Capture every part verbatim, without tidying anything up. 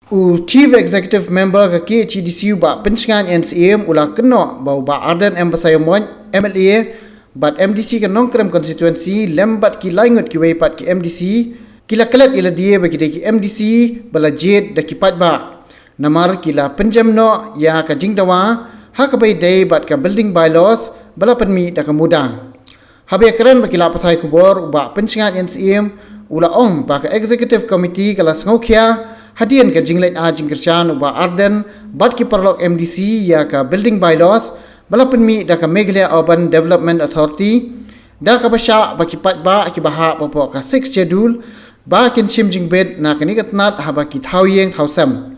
U Chief Executive Member ka K H A D C u Bah Pynshngain N Syiem u la kynnoh ba u Bah Ardent M Basaiawmoit, M L A, bad M D C ka Nongkrem Constituency lem bad ki lai ngut kiwei pat ki M D C ki la klet ïa lade ba ki dei ki M D C ba la jied da ki paidbah. Namar ki la pynjem noh ïa ka jingdawa ha kaba ïadei bad ka building bylaws ba la pynmih da ka MUDA. Haba ïakren bad ki lad pathai khubor, u Bah Pynshngain N Syiem u la ong ba ka Executive Committee ka la sngewkhia hadien ka jingleit ai jingkyrshan u Bah Ardent bad ki paralok M D C ïa ka building bylaws ba la pynmih da ka Meghalaya Urban Development Authority, da kaba shah ba ki paidbah kiba hap hapoh ka Sixth Schedule ba kin shim jingbit na kane ka tnat haba ki thaw ïing thaw sem.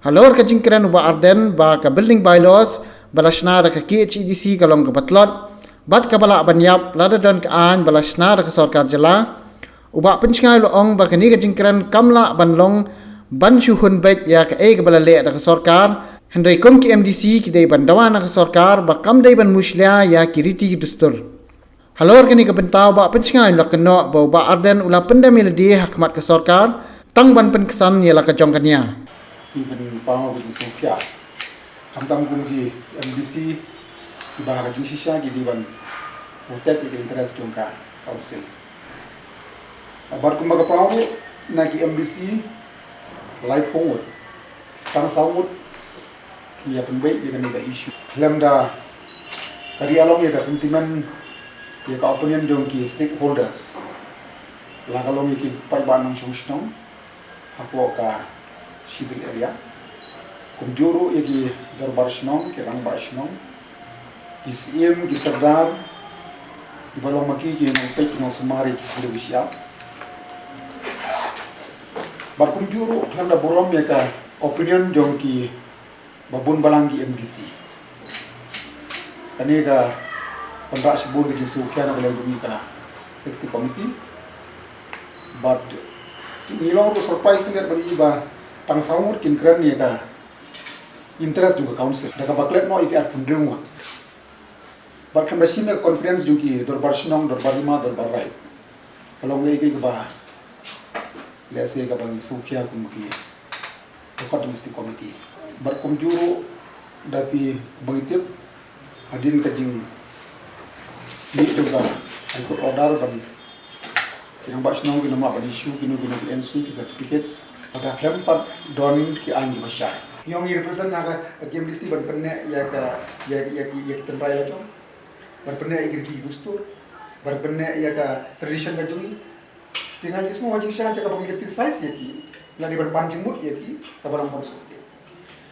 Halor ka jingkren u Bah Ardent ba ka building bylaws ba la shna da ka K H A D C ka long kaba tlot bad kaba lah ban ïap lada don ka aiñ ba la shna da ka sorkar jylla, u Bah Pynshngain u la ong ba kane ka jingkren kam lah ban long ban shu hun beit ïa kaei kaba la leh da ka sorkar, hynrei kum ki M D C ki dei ban dawa na ka sorkar ba kam dei ban mushlia ïa ki riti ki dustur. Halor kane ka bynta u Bah Pynshngain u la kynnoh ba u Bah Ardent u la pyndem ïa lade ha khmat ka sorkar tang ban pynksan ïa la ka jong ka nia. Ki ban paw ki jingsngewkhia, khamtam kum ki M D C kiba ha ka jingshisha ki dei ban protect ïa ka interest jong ka council. Bad kumba ka paw ruh, na ki M D C laiphew ngut, tang saw ngut ki ïa pynbeit ïa kane ka issue. Khlem da ka ri along ïa ka sentiment, ïa ka opinion jong ki stakeholders, la ka long ïa ki paidbah nongshong shnong hapoh ka schedule area, kumjuh ruh ïa ki dorbar shnong, ki rangbah shnong, ki syiem, ki sordar, kiba long ma ki ki nongpeit, ki nongsumar ïa ki khyllipmat. Bad kumjuh ruh khlem da burom ïa ka opinion jong ki ba bun balang ki M D C. Kane ka wanrah shibun ka jingsngewkhia na ka liang jong ngi ka executive committee. Bad ngi long ruh surprise ngi ba ngi ba tang saw ngut kin kren ïa ka interest jong ka council da kaba klet noh ïa ki arphew hynriew ngut. Bad khlem da shim ïa ka conference jong ki dorbar shnong, dorbar hima, dorbar raid, ka long ïa ki kaba, let's say, kaba ngi sngewkhia kum ki record jong ka executive committee. Bad kumjuh ruh da phi, ba ngi tip, hadien ka jingmih jong ka High Court order ban ki rangbah shnong kin ym lah ban issue kino kino ki N C, ki certificates lada khlem pat don ki aiñ kiba shai. Ngi ong ngi represent na ka K M D C ban pynneh ïa ka, ïa, ïa, ïa ki tynrai la jong, ban pynneh ïa ki riti ki dustur, ban pynneh ïa ka tradition ka jong ngi. Te nga jingsngew ha jingshisha ha kaba ngi criticize ïa ki, la dei ban pan jingmut ïa ki, kaba long ban suk ïa ki.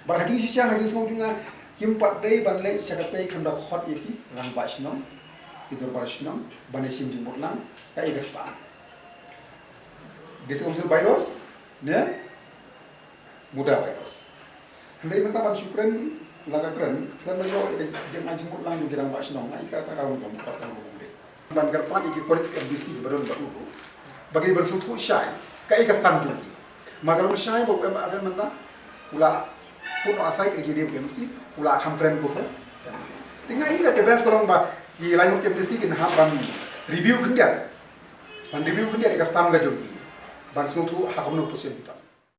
Bad ha jingshisha ha jingsngew jong nga, kim pat dei ban leit sha katei khlem da khot ïa ki rangbah shnong, ki dorbar shnong, ban ïashim jingmut lang, kaei ka spah. District Council bylaws ne MUDA bylaws. Hynrei mynta ban shu kren la ka kren, khlem da ïoh ïa ka jing ai jingmut lang jong ki rangbah shnong, ai kata ka long ka mut, kata ka long ka mut. Ban kyrpad ïa ki colleagues M D C ba don bad u ruh ba ki ban sngewthuh shai kaei ka stand jong ki. Ma ka long shai ba u M Ardent mynta u la put noh aside ïa ki M D C, u la kham kren kum u. Te nga i la the best ka long ba ki lai ngut ki M D C kin hap ban review khyndiat. Ban review khyndiat ïa ka stand ka jong ki, ban sngewthuh ha kumno position ki don.